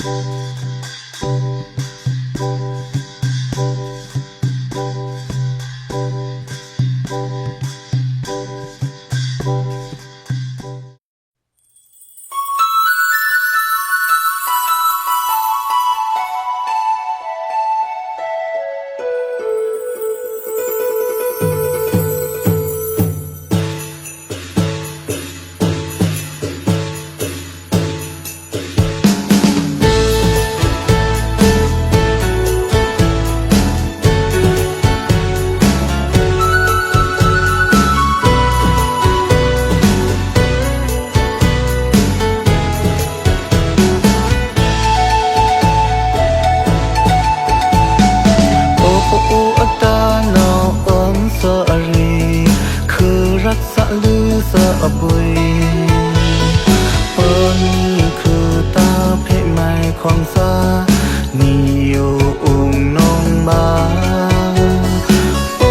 ໂອໂອອາຕານອອນສາລີ ຄືລັກສະລືສະອະບຸຍ ເປີນນີ້ຄືຕາເພໄມຂອງສາ ນີ້ຢູ່ອົງນອງບາ ໂອ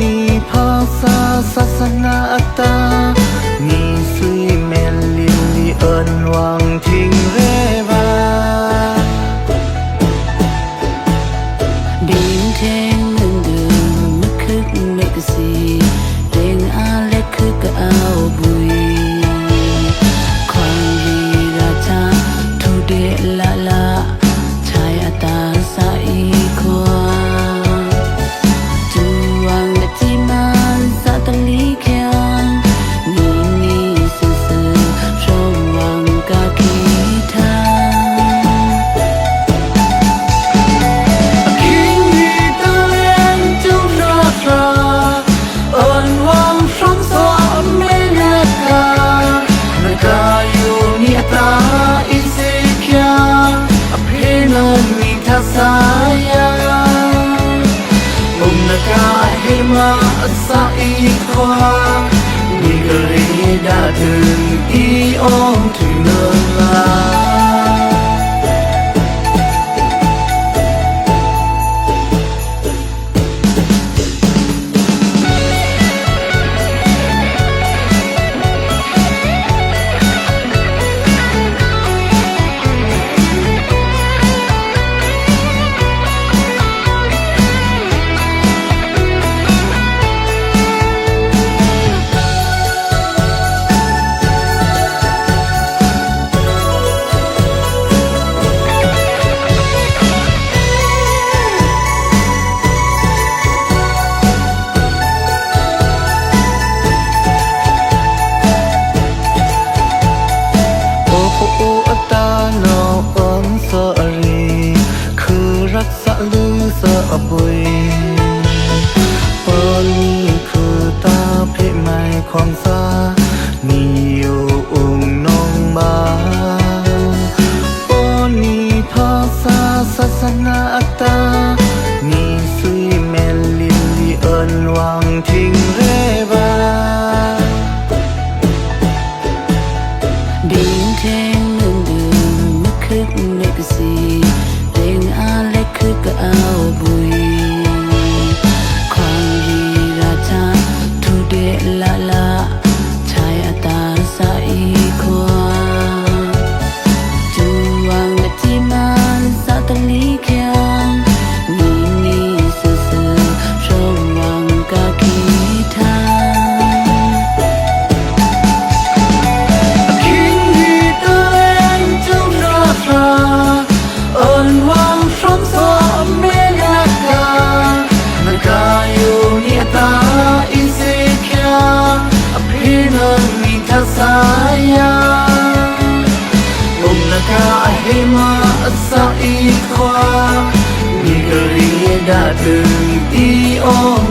ນີ້ພາສາສາສະໜາອັດຕາ ນີ້ສຸຍແມ່ນລິນລີເອີ້ນຫວັງທິງເຣວາ ເດງເທງເງິນເດີມ ມະຄຶກເມກະຊີ ເດງອາເລັກຄຶກກະອາວບຸຍ ຄວາມວີລາຊາ ທຸເດລະລາ ຊາຍອາຕາສາອີຄວາ ຈູວັງກະຈິມານສາຕະລີຄຽງ ນີນີຊື່ຊື່ ຊົມວັງກາຄີທາ ຄິງນີຕາແລງຈຸລາຕາ ເອີ້ນວັງຊອມຊອມເມນາກາ ນາກາຢູນີອາຕາ ອິນຊີຄຽ ອະເພນານີທາສາຍາ ອຸມນາກາເຮມາ ສາອີຄວາ ນິກະເຣດາຕຶງ ອີອອງຖືເນີລາ. ໂອໂອອາຕານອອນສາລີ ຄືລັກສະລືສະອະບຸຍ ເປີນນີ້ຄືຕາເພໄມຂອງສາ ນີ້ຢູ່ອຸງນອງບາ ໂອນີ້ພາສາສາສະໜາອັດຕາ ນີ້ສຸຍແມ່ນລິນລີເອີ້ນຫວັງທິງເຣວາ ເດງເທງເງິນເດີມ ມະຄຶກເມກະຊີ ເດງອາເລັກຄຶກກະອາວບຸຍ ຄວາມວີລາຊາ ທຸເດລະລາ ຊາຍອາຕາສາອີຄວາ ຈູວັງກະຈິມານສາຕະລີຄຽງ ນີນີຊື່ຊື່ ຊົມວັງກາຄີທາ ຄິງນີຕາແລງຈຸລາຕາ ເອີ້ນວັງຊອມຊອມເມນາກາ ນາກາຢູນີອາຕາ ອິນຊີຄຽ ອະເພນານີທາສາຍາ ອຸມນາກາເຮມາ ສາອີຄວາ ນິກະເຣດາຕຶງ ອີອອງ